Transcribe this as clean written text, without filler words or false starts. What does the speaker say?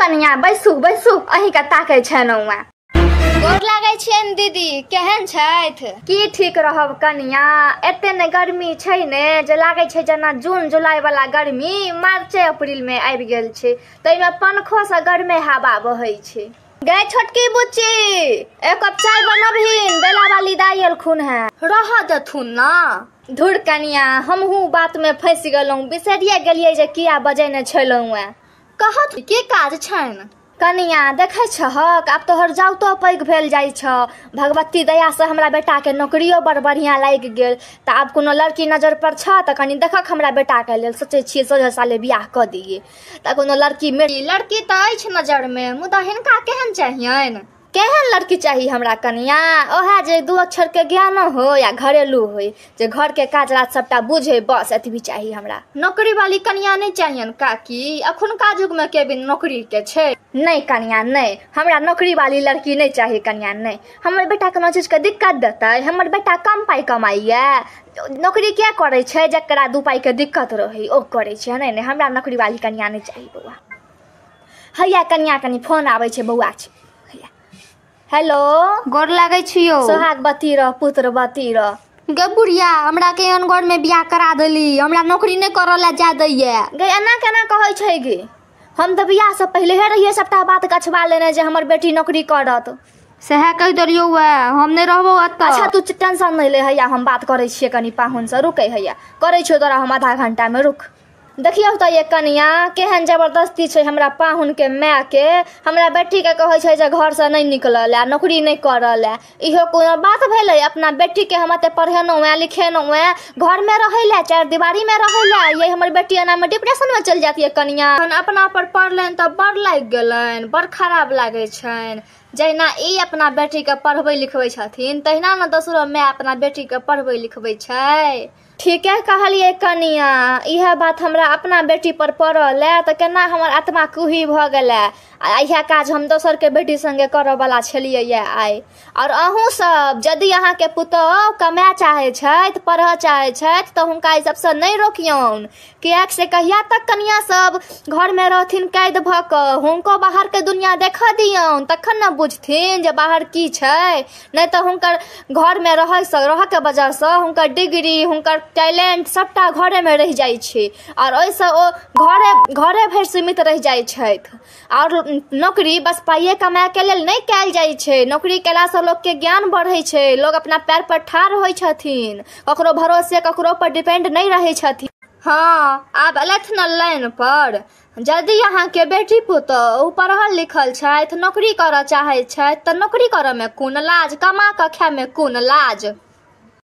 कनिया बैसू बैसू, अहीं के ताकै छलहुँ। गोर लागै छियनि दीदी, केहन छथि? की ठीक रहब कनिया, एते ने गर्मी छै ने जे लागै छै जेना जून जुलाई वाला गर्मी मार्चे अप्रैल में आबि गेल छै, ताहिमे पंखो से गर्मे हवा बहै छै। गै छोटकी बुच्ची, एक कप चाय बनबहिन, बेला वाली दाइ एलखुन हेँ। रह देथुन ना। धुर कनिया, हमहूँ बात में फँसि गेलहुँ, बिसरिये गेलियै जे किया बजेने छलहुँ हेँ। कहत की काज छनि? कनिया देखै छहक, आब तोहर जाउतो पैघ भेल जाइ छौ, भगवती दया से हमरा बेटा के नौकरियो बड़ बढ़िया लागि गेल, तऽ आब कोनो लड़की नजर पर छ तऽ कनि देखक हमरा बेटा के लेल, सोचै छियै सोझे साले बियाह कऽ दियै। तऽ कोनो लड़की लड़की तऽ अछि नजर मे, मुदा हिनका केहन चाहियनि? केहन लड़की चाही हमरा कनिया? ओएह जे दू अक्षर के ज्ञानो हो या घरेलू हो, जे घर के काज राज सबटा बुझे, बस एतबी चाही हमरा। नौकरी वाली कनिया नहि चाहियनि काकी, अखुनका युग में के बिन नौकरी के छै? नहि कनिया नहि, हमरा नौकरी वाली लड़की नहि चाही कनिया, नहि। हमर बेटा कोनो चीज के दिक्कत देतै? हमर बेटा कम पाइ कमाइया, नौकरी किया करै छै? जकरा दू पाइ के दिक्कत रहै ओ करै छै। नहि नहि, हमरा नौकरी वाली कनिया नहि चाही बौआ। हैया कनिया, कनि फोन आबै छै बौआ छै। हैया, हेलो। गोर लागै छियौ। सोहागवती रह, पुत्रवती रह। गे बुढ़िया, हमरा के एहन घर में बियाह करा देली, हमरा नौकरी नहि करऽ लए जाय दैया। गे एना केना कहै छै गे? हम तऽ बियाह से पहिले रहियै सबटा बात गछबा लेने जे हमर बेटी नौकरी करत। सएह कहि देलियौ वएह, हम नहि रहबौ एतऽ। अच्छा तू टेंशन नहि ले, हैया हम बात करै छियै कनि पाहुन से, रुकै हैया करै छियौ तोरा हम आधा घंटा में, रुक। देखियौ तऽ ये कनिया केहन जबरदस्ती छै हमरा पाहुन के माय के, हमरा बेटी के कहै छै जे घर से नहि निकलऽ लए, नौकरी नहि करऽ लए। इहो कोनो बात भेलै? अपना बेटी के हम एते पढ़ेलहुँ हेँ लिखेलहुँ हेँ, घर में रहै लए, चारि दीवारी में रहै लए, ये हमर बेटी एना में डिप्रेशन में चलि जायत ये कनिया। अपना पर पढ़लनि तऽ बड़ लागि गेलनि, बड़ खराब लागै छनि। जहिना ई अपना बेटी के पढ़बै लिखबै छथिन तहिना ने दोसरो माय अपना बेटी के पढ़बै लिखबै छै। ठीके कहलियै कनिया, इएह बात हमरा अपना बेटी पर पड़ल ए तऽ केना हमर आत्मा कुही भऽ गेलै। आ इएह काज हम दोसर के बेटी संगे करऽ वाला छलियै ये आइ। और अहूँ सब यदि अहाँके पुतोहु कमाए चाहै छथि, पढ़ऽ चाहै छथि तऽ हुनका एहि सबसँ नहि रोकियौन, किएक से कहिया तक कनिया सब घर में रहथिन कैद भऽ कऽ? हुनको बाहर के दुनिया देखऽ दियौन, तखन ने बुझथिन जे बाहर की छै। नहि तऽ हुनकर घर में रहऽ के वजहसँ हुनकर डिग्री, हुनकर टैलेंट सबटा घरे में रहि जाइ छै, और ओहिसँ ओ घरे घरे भरि सीमित रहि जाइ छथि। और नौकरी बस पाइए कमाए के लेल नहि कयल जाइ छै, नौकरी कयलासँ लोकके ज्ञान बढ़ै छै, लोक अपना पैर पर ठाढ़ होइ छथिन, ककरो भरोसे ककरो पर डिपेंड नहि रहै छथिन। हँ आब एलथि ने लाइन पर। यदि अहाँके बेटी पुतोहु पढ़ल लिखल छथि, नौकरी करऽ चाहै छथि तऽ नौकरी करऽ में कोन लाज, कमा कऽ खाय में कोन लाज?